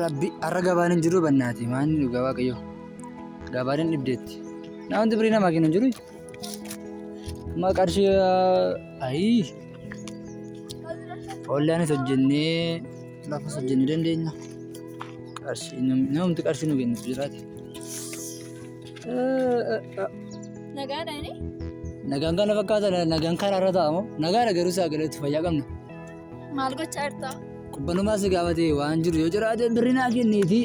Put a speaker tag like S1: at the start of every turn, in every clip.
S1: Rabbi har'a gabaan hin jiru bannaati maanni dhugaa waaqayyo gabaan hin dhibdeetti. Namoonni birii namaa kennu hin jiru. Amma qarshii ayii ollaanis hojjennee lafas hojjennee dandeenya. Qarshii namni qarshii nu kennutu jiraate.
S2: Nagaadha inni?
S1: Nagaan kana fakkaata nagaan karaarra taa'amu nagaadha garuu sagalee fayyaa qabna.
S2: Maal gochaa jirta?
S1: Qubbanumaa si gaafate waan jiru yoo jiraate birri naa kenniiti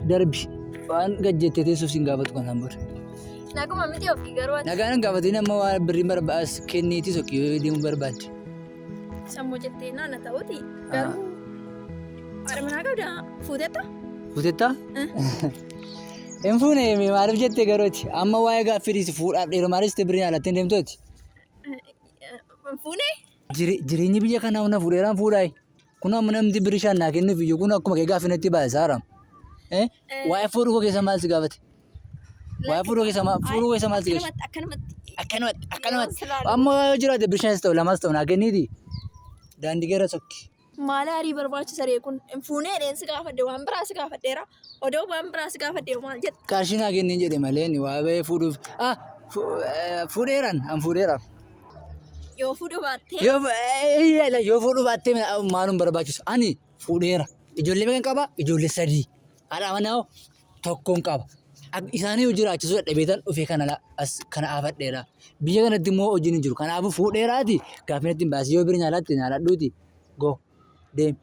S1: darbi waan gad jettee teessuuf sin gaafatu kanaan booda.
S2: Naguma miti ofii garuu ati
S1: Nagaan hin gaafatiin amma waan birriin barbaas kenniiti sokkii yoo deemuu barbaadde.
S2: Sammuu jettee naana ta'uti garuu haadha manaa qabda fuutetta?
S1: Fuutettaa? Hin fuune maaliif jettee garooti amma waa'ee gaaffii dhiisi fuudhaaf dheerumaanis birriin alaatti hin deemtooti.
S2: Hin fuune?
S1: Jireenyi biyya kanaa hunda fuudheeraan fuudhaayi. Kun amma namni birrii shan naa kennuuf iyyuu kun akkuma kee gaaffii natti baay'isa haaraam. Waa'ee fuudhuu koo keessa maal si gaafate? Waa'ee fuudhuu keessa maal fuudhuu keessa maal si gashe?
S2: Akkanumatti
S1: Akkanumatti akkanumatti. Amma yoo jiraate birrii shanis ta'u lamas ta'u naa kenniiti. Daandii gara sokki.
S2: Maal aarii barbaachisa ree kun? Hin fuunee jedheen si gaafadhe waan biraa si gaafadheera. Odoo waan biraa si gaafadhe maal jetta?
S1: Qarshii naa kenniin jedhe malee inni waa ba'ee fuudhuuf. Ah fuudheeraan an fuudheera.
S2: Yoo fuudhuu baattee
S1: Yoo yoo fuudhuu baattee maalum barbaachisu ani fuudheera. Ijoollee meeqan qaba? Ijoollee sadii. Haadha manaa hoo? Tokkoon qaba. Isaanii yoo jiraachisuu dadhabeetan dhufee kana as kana aafadheera. Biyya kanatti immoo hojiin hin jiru. Kanaafuu fuudheeraati gaaffii natti hin baasi yoo bira nyaalaatti nyaaladhuuti go deemi.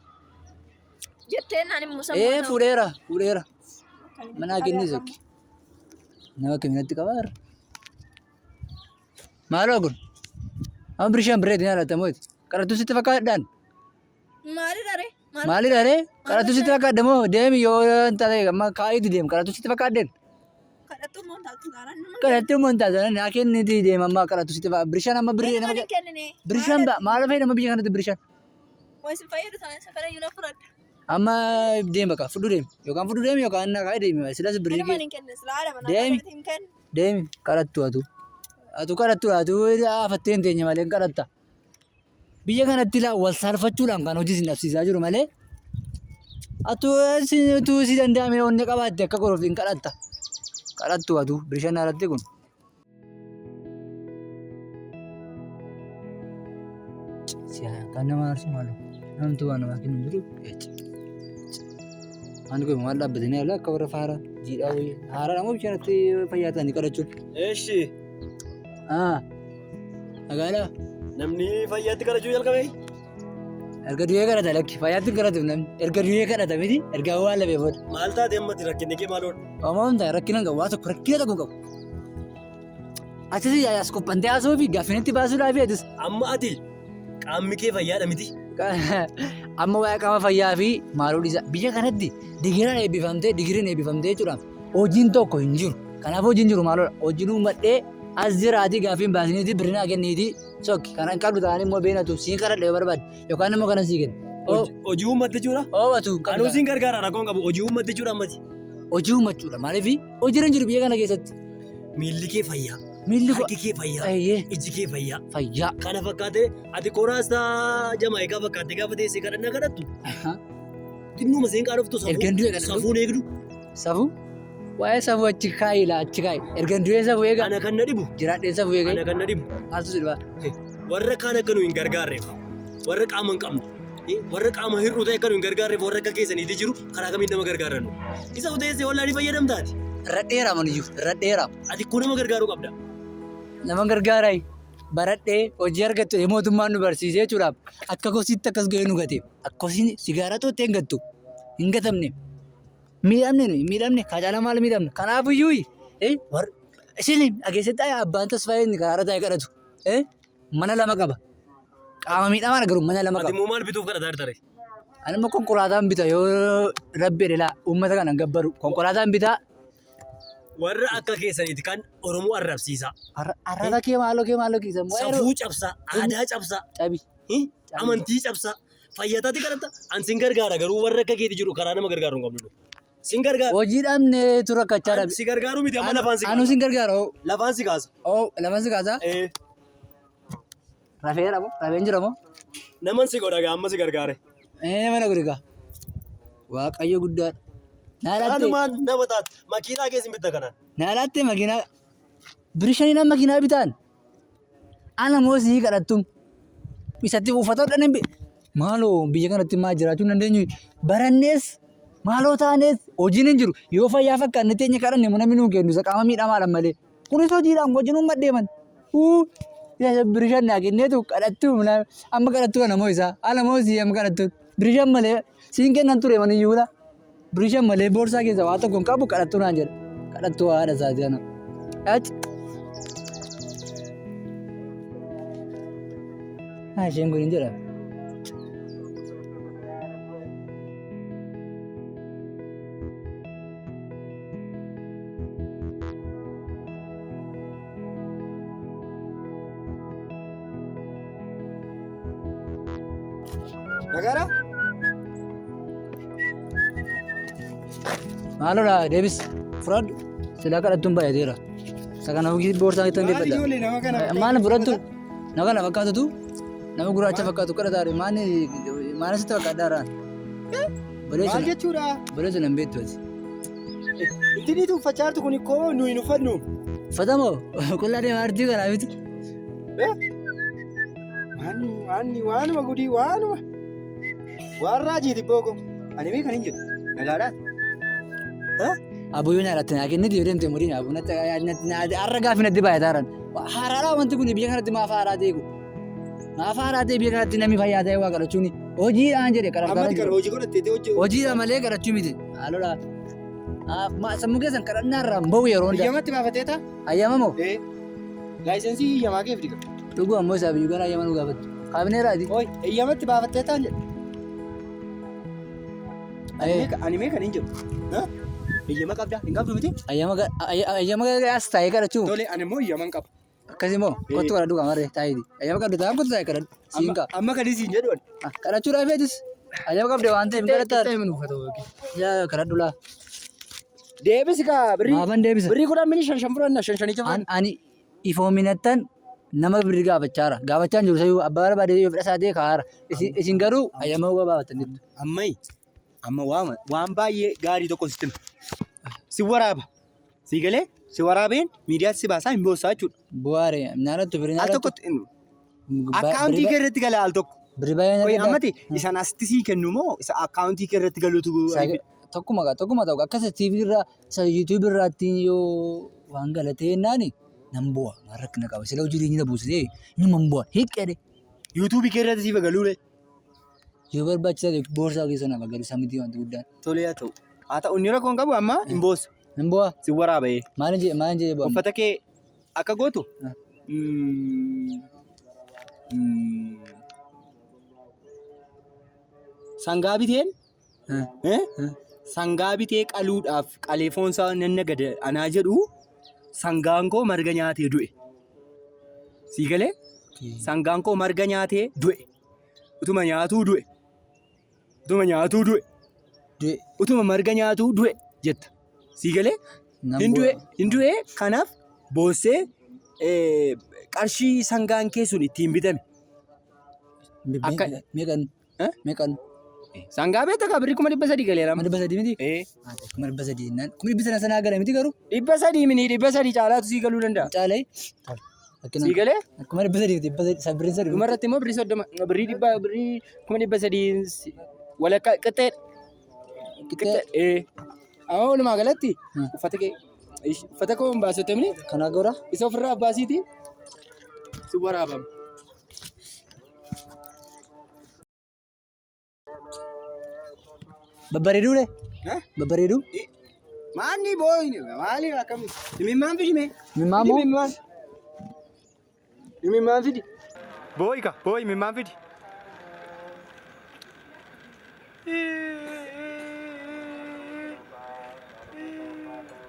S2: Jettee naan immoo sammuu
S1: Ee fuudheera fuudheera. Manaa kennis okki. Nama akkamii natti qabaa har'a? Maaloo kun? Amma birishaan birreetti nyaalatta mooti. Qarattuu sitti fakkaadhaan.
S2: Maalidha ree?
S1: Maalidha ree? Qarattuu sitti fakkaadha moo deemi yoo hin taate amma kaa'iitti deemi qarattuu sitti fakkaadheen.
S2: Kadhattuu immoo hin taatu taanaan nama.
S1: Qarattuu immoo hin taatu naa kenniti deema amma qarattuu sitti fakkaadha. Birishaan amma birrii nama
S2: Nama hin kennine.
S1: birishaan maal fayyadama biyya kanatti birishaan?
S2: Waa isin fayyadu taanaan isa kana iyyuu na fudhadha.
S1: Amma deem bakka fudhu deemi yookaan fudhu deemi yookaan na kaa'ee deemi silas birrii
S2: Kanuma
S1: kee
S2: hin kenne silaa haadha manaa
S1: Deemi.
S2: kanatti hin kenne.
S1: Deemi kadhattu atu. Atu kadhattu atu afattee hin teenye malee hin kadhatta. Biyya kanatti laa wal saalfachuudhaan kan hojii sin dhabsiisaa jiru malee atu utuu si danda'ame onnee qabaatte akka godhuuf hin kadhatta. Kadhattu atu bishaan irratti kun. Kan nama aarsu maal namtu waan namaa kennu jiru. Waan kun maal dhaabbatanii haala akka warra faara jiidhaa wayii haaraa namoo bishaan itti fayyaa ta'anii kadhachuun.
S3: Eshi
S1: Ah, nagaadhaa?
S3: Namni fayyaatti kadhachuu jalqabe.
S1: Erga du'ee kadhata lakki fayyaatti hin kadhatu namni erga du'ee kadhata miti erga waan lafee booda.
S3: Maal taate ammatti rakkinni kee maaloodha?
S1: Homaa hin taane rakkina hin qabu waa tokko rakkina tokko hin qabu. Atis as qophantee haasa'uu fi gaaffiin itti baasuudhaaf atis.
S3: Amma ati qaamni kee fayyaadha miti.
S1: Amma waa'ee qaama fayyaa fi maaloo dhiisa. Biyya kanatti digiraan eebbifamtee digiriin eebbifamtee jechuudha. Hojiin tokko hin jiru. Kanaaf hojiin jiru maaloodha. Hojiin uummadhee as jiraatii gaaffiin baasiniiti birrinaa kenniitii sokki. Kana hin qabdu taanaan immoo beenatu siin kadhadha yoo barbaadde yookaan immoo kana sii kenna.
S3: Hojii uummatte jechuudha.
S1: Oobatu hin qabdu.
S3: Anuu siin gargaara rakkoon qabu hojii uummatte jechuudha ammati.
S1: Hojii uummachuudha. Maaliif hojiin hin jiru biyya kana keessatti.
S3: Miilli kee fayyaa.
S1: Miilli koo
S3: Harki kee fayyaa.
S1: Eeyyee.
S3: Iji kee fayyaa.
S1: Fayyaa.
S3: Kana fakkaatee ati koraastaa Jamaayikaa fakkaattee gaafa teessee kadhannaa kadhattu. Xinnuma seen qaanoftu safuu.
S1: Ergan du'e kadhadhu.
S3: Safuun eegdu.
S1: Safuu? Waa'ee safuu achi kaa'i laa achi kaa'i. Ergan du'ee safuu eega.
S3: Ana kan na dhibu.
S1: Jiraadhee safuu eega.
S3: Ana kan na dhibu.
S1: Maaltu si dhibaa?
S3: Warra kaan akka nu hin gargaarreef. Warra qaama hin qabne. Warra qaama hir'uu ta'e akka nu hin gargaarreef warra akka keessaniiti jiru karaa kamiin nama gargaarrannu. Isa uteessee wallaan ni fayyadamtaati.
S1: Irra dheeraa maniyyuu irra dheeraa.
S3: Ati kun nama gargaaruu qabda.
S1: Nama gargaarai baradhee hojii argattu mootummaan nu barsiisee jechuudhaaf akka kosiitti akkas ga'ee nu gate. Akkasiin sigaaraa xooxxee hin gattu. Hin gatamne. Miidhamne nuyi miidhamne kaacaalaa maal miidhamne. Kanaafiyyuu isin dhageessetti abbaan tasfaayee inni karaarra taa'ee kadhatu. Mana lama qaba. Qaama miidhamaan garuu mana lama
S3: Ati
S1: qaba.
S3: immoo maal bituuf kadhataa jirta ree?
S1: Ani immoo konkolaataan bita yoo rabbi jedhe laa uummata kana hin gabbaru. Konkolaataan bitaa
S3: Warra akka keessaniiti kan Oromoo arrabsiisaa.
S1: Arraba kee maaloo kee maaloo kee sammuu
S3: Safuu cabsaa, aadaa cabsaa,
S1: cabi.
S3: amantii cabsaa. Fayyataatti kadhatta. An sin gargaara garuu warra akka keeti jiru karaa nama gargaaru hin qabnu. Sin gargaara.
S1: Hojii dhabnee tu rakkachaa
S3: An
S1: dhabe.
S3: si gargaaruu miti amma lafaan si
S1: Anuu
S3: kaasa.
S1: sin gargaara oo.
S3: Lafaan si kaasa.
S1: Oo lafaan si kaasa.
S3: Ee,
S1: Rafeera moo? Rafeen jira moo?
S3: Naman si godha gaa amma si gargaare.
S1: Ee mana godhi gaa. Waaqayyo guddaadha. Naa laattee
S3: Kanumaan nama taate makiinaa keessa hin bitta kanaan.
S1: naa laattee makiinaa birrii shaniidhaan makiinaa bitaan. Ana moo sii kadhattu. Isatti uffata hodhan hin Maaloo biyya kanatti maal jiraachuu hin dandeenyu. Barannees maaloo taanees hojiin hin jiru. Yoo fayyaa fakkaanne teenye kadhanne immoo namni nuu kennu isa qaama miidhamaadhaan malee. Kunis hojiidhaan hojiin uummadhee deeman. Uu birrii shan naa kenneetu kadhattuu amma kadhattuu kana moo isaa ana moo sii amma kadhattu birrii shan malee siin kennan ture maniyyuudha. Birrii shan malee boorsaa keessa waa tokko hin qabu kadhattuu naan jedha. Kadhattuu haadha isaati ana. Achi. Haa isheen kun hin jedha.
S4: Nagaadha?
S1: Maalodha deebis fudhadhu. Silaa kadhattuun baay'ateera. Isa kana hojii boorsaa keetti
S4: Maal
S1: deebadha.
S4: ijoollee nama kana
S1: Maal fudhattu? Nama kana fakkaatutu nama gurraacha fakkaatu kadhataare maal maal sitti fakkaadhaaraan?
S4: Maal jechuudha?
S1: Baleessu nan beektu ati.
S4: Ittiin uffachaa jirtu kun koo nuyi hin uffannu.
S1: Uffatamoo qullaa deemaa jirti kanaa miti.
S4: Waanni waanni waanuma gudii waanuma. Waan raajiiti booko. Ani mee kan hin jedhu. Nagaadhaa?
S1: Abuyyoo nyaataatti naa kenniti yoo deemte muriin abu natti har'a gaafi natti baay'ataaran. Haaraadhaa wanti kun biyya kanatti maaf haaraa ta'e kun? Maaf haaraa ta'e biyya kanatti namni fayyaa ta'e waa kadhachuuni hojiidhaan jedhe
S4: Ammati
S1: kadhataa
S4: kan hojii godhattee hojii.
S1: Hojiidha malee kadhachuu miti. Haalodha. Sammuu keessan kadhannaa irraa hin bahu yeroo hundaa.
S4: Eeyyamatti baafatee taa?
S1: Hayyama moo?
S4: Ee. Laayisensii eeyyamaa kee fidi.
S1: Dhuguu ammoo isaa biyyuu gara hayyama nu gaafattu. Kaabineeraati.
S4: Oi, eeyyamatti baafattee taan jedhe. Ani mee kan hin jedhu. Eeyyama qabdaa? Hin qabdu miti?
S1: Hayyama as taa'ee kadhachuu.
S4: Tole, ani immoo eeyyama hin qabu.
S1: Akkasii moo kottu kadhadhu qamarree taa'iiti. Hayyama qabdu taa'an kottu taa'ee kadhadhu. Siin ka'a.
S4: Amma kan isiin jedhu ani.
S1: Kadhachuudhaaf feetis. Hayyama qabde waan ta'eef kadhattaa. Yaa kadhadhu laa.
S4: Deebisi kaa birrii.
S1: Maafan deebisa.
S4: Birrii kudhan mini shan shan fudhanna shan shanicha
S1: An ani ifoominattan nama birrii gaafachaara. Gaafachaa hin jiru sayyuu abbaa barbaade yoo fedha isaa ta'e kaa'aara. Isin garuu hayyama baafattaniittu.
S4: Ammayi amma waama waan baay'ee gaarii tokko sitti hima. Si waraaba. Si galee si waraabeen miidiyaatti si baasaa hin boossaa jechuudha.
S1: Bu'aare nyaarrattu birrii
S4: Al
S1: nyaarrattu.
S4: tokkotti akkaawuntii kee irratti gala al tokko.
S1: Birrii baay'ee
S4: Qoy
S1: nyaarrattu.
S4: ammati isaan asitti sii kennu moo isa akkaawuntii kee irratti galuutu
S1: Tokkuma tokkuma ta'u akkasa TV irraa isa YouTube irraatti yoo waan galatee jennaani nan bu'a waan rakkina qaba sila hojii jireenya na buusisee numa hin bu'a hiqqeedhe
S4: yuutuubii kee irratti siif galuule.
S1: yoo barbaachisaa ta'e boorsaa keessa nama galu samitii wanti guddaan.
S4: Tole haa ta'u. Haa ta'u inni rakkoon qabu amma hin boossa.
S1: Nan bu'a
S4: Si waraabee.
S1: maalin jedhe maalin jedhe bu'a.
S4: Uffata kee akka gootu.
S1: Ah.
S4: Sangaa biteen sangaa bitee qaluudhaaf qalee foon isaa nan nagada anaa jedhu sangaan koo marga nyaatee du'e. Sii galee sangaan koo marga nyaatee du'e. Utuma nyaatuu du'e. Utuma nyaatuu du'e.
S1: Du'e.
S4: Utuma marga nyaatuu du'e jetta. Sii galee
S1: Nan
S4: hin du'e
S1: bu'a.
S4: hin du'e kanaaf boossee qarshii sangaan kee sun ittiin bitame.
S1: Meeqan?
S4: Eh?
S1: Meeqan?
S4: Sangaa beektaa kaa birrii 300,000 galeera.
S1: 300,000 miti?
S4: Eh.
S1: 300,000 naan. 300,000 sanaa gala miti garuu.
S4: 300 mini 300 caalaatu sii galuu danda'a.
S1: Caalee.
S4: Sii galee
S1: 300,000 miti 300 birrii sadii.
S4: Dhumarratti immoo birrii 30 birrii dhibba birrii 300,000 walakkaa qixxeedha.
S1: Qixxee.
S4: Ee. Amma walumaa galatti uffata kee uffata koo hin baasette mini
S1: Kanaa gora.
S4: isa ofirraa baasiiti si waraabama.
S1: Babbareeduu le? Babbareeduu?
S4: Maanni booyini maali akkami? Imimmaan fidi mee?
S1: Imimmaan moo?
S4: Imimmaan. Imimmaan fidi. Booyi ka booyi imimmaan fidi.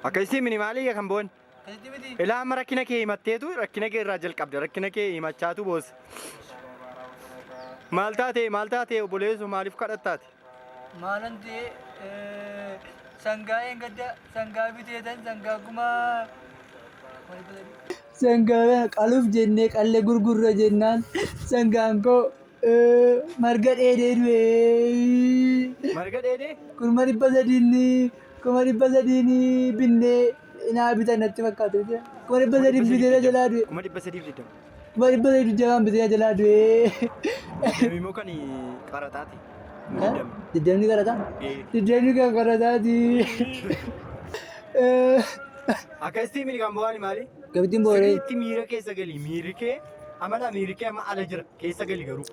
S4: Akkasitti mini maali kan boon? Ilaa amma rakkina kee himatteetu rakkina kee irraa jalqabda rakkina kee himachaatu boossa. Maal taate maal taate obboleessu maaliif kadhattaate?
S1: Maalan ta'e sangaa eengadda sangaa biteetan sangaa kumaa. Sangaa qaluuf jennee qallee gurgurra jennaan sangaan koo marga dheedee du'e.
S4: Marga dheedee?
S1: 300,000. 300,000 binnee naa bitan natti fakkaatu. 300,000 bitee na jalaa du'e.
S4: 320,000.
S1: 320,000 bitee na jalaa du'e.
S4: 20 immoo kan qarataati.
S1: 20 qarataa? 20 kan qarataati.
S4: Akkasitti miti kan bu'aan maali?
S1: Gabittiin booree.
S4: Sirriitti miira keessa gali. Miirri kee amala miirri kee amma ala jira. Keessa gali garuu.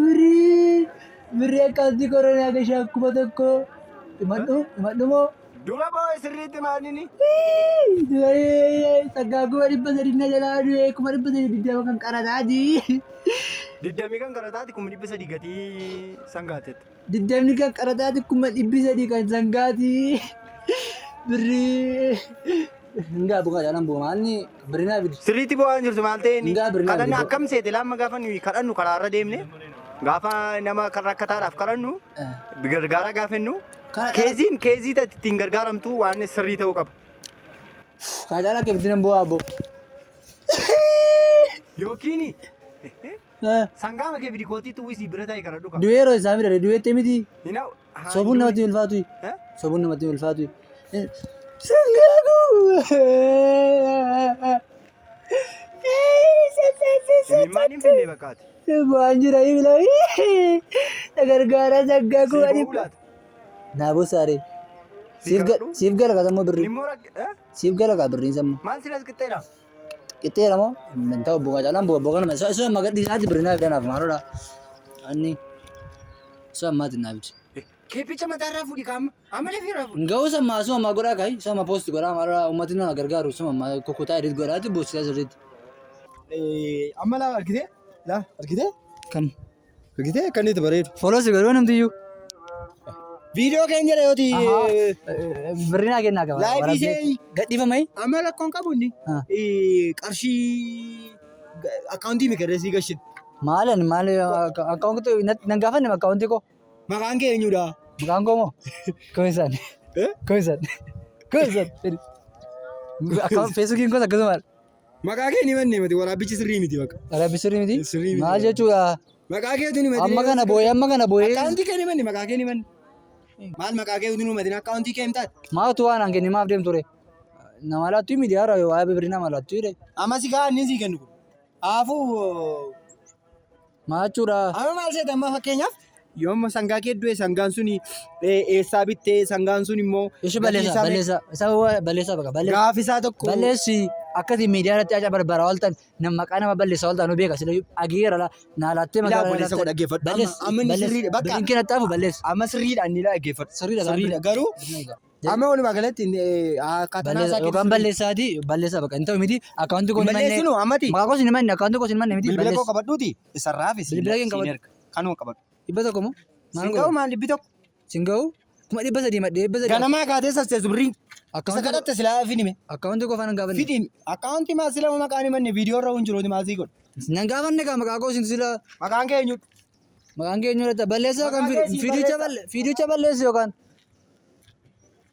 S1: Birrii birrii akkaawuntii koronaa gashaa 1000 himadhu himadhu moo?
S4: Dura boo'e sirriitti maalini?
S1: Sangaa 300,000 na jalaa du'e 320,000 kan qarataati.
S4: 20 kan qarataati 300,000 gatii sangaatetti.
S1: 20 kan qarataati 300,000 kan sangaati. Birrii hingaa bukaa jaalan bu'u maalni birrii naa fidi.
S4: Sirriitti bu'aa hin jirtu maal ta'e inni?
S1: Hingaa birrii naa
S4: Kadhanna
S1: fidi.
S4: akkam seete laamma gaafa nuyi kadhannu karaarra deemne gaafa nama kan rakkataadhaaf kadhannu gargaara gaafennu keeziin keezii ittiin gargaaramtu waan sirrii ta'uu qaba.
S1: Kaa caalaa kee fidina bu'aa abbo.
S4: Yookiin sangaama kee fidi kootiitti uwwisii bira taa'e kadhadhu qaba.
S1: Du'ee yeroo isaa midhate du'eetti miti.
S4: Hinaa
S1: Sobuun namatti hin ulfaatu. Sobuun namatti hin ulfaatu. Sangaa koo.
S4: Imimmaan hin finne bakkaati.
S1: Waan jira ibila. Na gargaara sangaa koo.
S4: Sii boo'uu laata?
S1: Naa bosaare.
S4: Sii kadhadhu?
S1: Siif gala kaa sammoo birrii.
S4: Nimmoo
S1: Siif gala kaa birriin sammoo.
S4: maal silas qixxeedha?
S1: Qixxeera moo? Hin ta'u bu'aa caalaan bu'a bu'aa kanuma. Isa amma gadhiisaati birrii naa fidanaaf maalodha. Anni isa ammaati naa fidi.
S4: Keeppicha mataarraa fuudhi kaama. Amma lafeerraa fuudhi.
S1: Hin ga'u sammaa suma ammaa godhaa kaayi. Suma ammaa poosti godhaa maalodha. Uummatni nama gargaaru suma ammaa kukkutaa edit godhaati buusisaa sirriitti.
S4: Amma laa argitee? Laa argitee?
S1: Kam?
S4: Argitee akka inni itti bareedu.
S1: Follow si godhuu namtiyyuu.
S4: Viidiyoo keenya jedha yooti.
S1: Birrii naa kennaa qaba.
S4: Laayifii ishee
S1: Gadhiifamee?
S4: amma rakkoon qabu inni qarshii akkaawuntii mikarreessii gashin.
S1: Maali ani maali akkaawuntii nan gaafanne akkaawuntii koo.
S4: Maqaan kee eenyudha?
S1: Maqaan koo moo? Koisan. Koisan. Koisan. Feesbuukiin koos akkasuma.
S4: Maqaa kee ni manne miti waraabbichi sirrii miti bakka.
S1: Waraabbi sirrii miti?
S4: Sirrii miti.
S1: Maal jechuudha?
S4: Maqaa keetu ni
S1: Amma kana boo'ee amma kana boo'ee.
S4: Akkaawuntii kee ni manne maqaa kee ni manne. Maal maqaa kee ni manne akkaawuntii kee hin taate.
S1: Maaltu waan hanqinni kenni maaf deemtu ture? Nama laattuu miidiyaa irraa waa'ee birrii nama laattuu jedhe.
S4: Amma si gaa inni sii kennu kun. Haafuu
S1: Maal jechuudha?
S4: amma maal seeta amma fakkeenyaaf yoomma sangaa kee du'e sangaan suni eessaa bittee sangaan sun immoo
S1: Ishi balleessa balleessa isa balleessa bakka balleessa.
S4: gaafi isaa tokko
S1: Balleessi akkasii miidiyaa irratti aca barbaaraa ooltan nama maqaa nama balleessaa ooltan nu beeka sila ageera la naa laattee
S4: Ilaa
S1: magaalaa
S4: obboleessa koo dhaggeeffadhu.
S1: Balleessi
S4: Amma inni sirriidha bakka
S1: birriin kee nattaafu balleessi.
S4: amma sirriidha inni dhaggeeffadhu.
S1: Sirriidha
S4: Sirriidha garuu amma walumaa galatti akkaataa
S1: Balleessa yookaan balleessaati balleessaa bakka hin ta'u miti akkaawuntii koo hin manne
S4: Balleessinu ammati
S1: maqaa koos hin manne akkaawuntii koos hin manne miti
S4: bilbila koo
S1: balleessi.
S4: qabadhuuti isarraa fi
S1: Bilbila kee hin qabadhu.
S4: Kanuma qabadhu.
S1: 100 moo? Maal
S4: Siin
S1: godhu?
S4: ga'u maal 100?
S1: Siin ga'u 300,000 madhee 300.
S4: Ganamaa kaatee sasseessu birriin. Isa
S1: Akkaawuntii
S4: kadhatte silaa fidime.
S1: akkaawuntii koo faana hin gaafanne.
S4: Fidin akkaawuntii maal sila maqaan himanne viidiyoo irra hin jiruuti maal sii godhu.
S1: Nan gaafanne kaa maqaa koo isin sila
S4: Maqaan kee eenyudha?
S1: maqaan kee eenyudha balleessaa kan
S4: Maqaan kee siin
S1: fiidicha
S4: balleessa.
S1: fiidicha balleessi yookaan.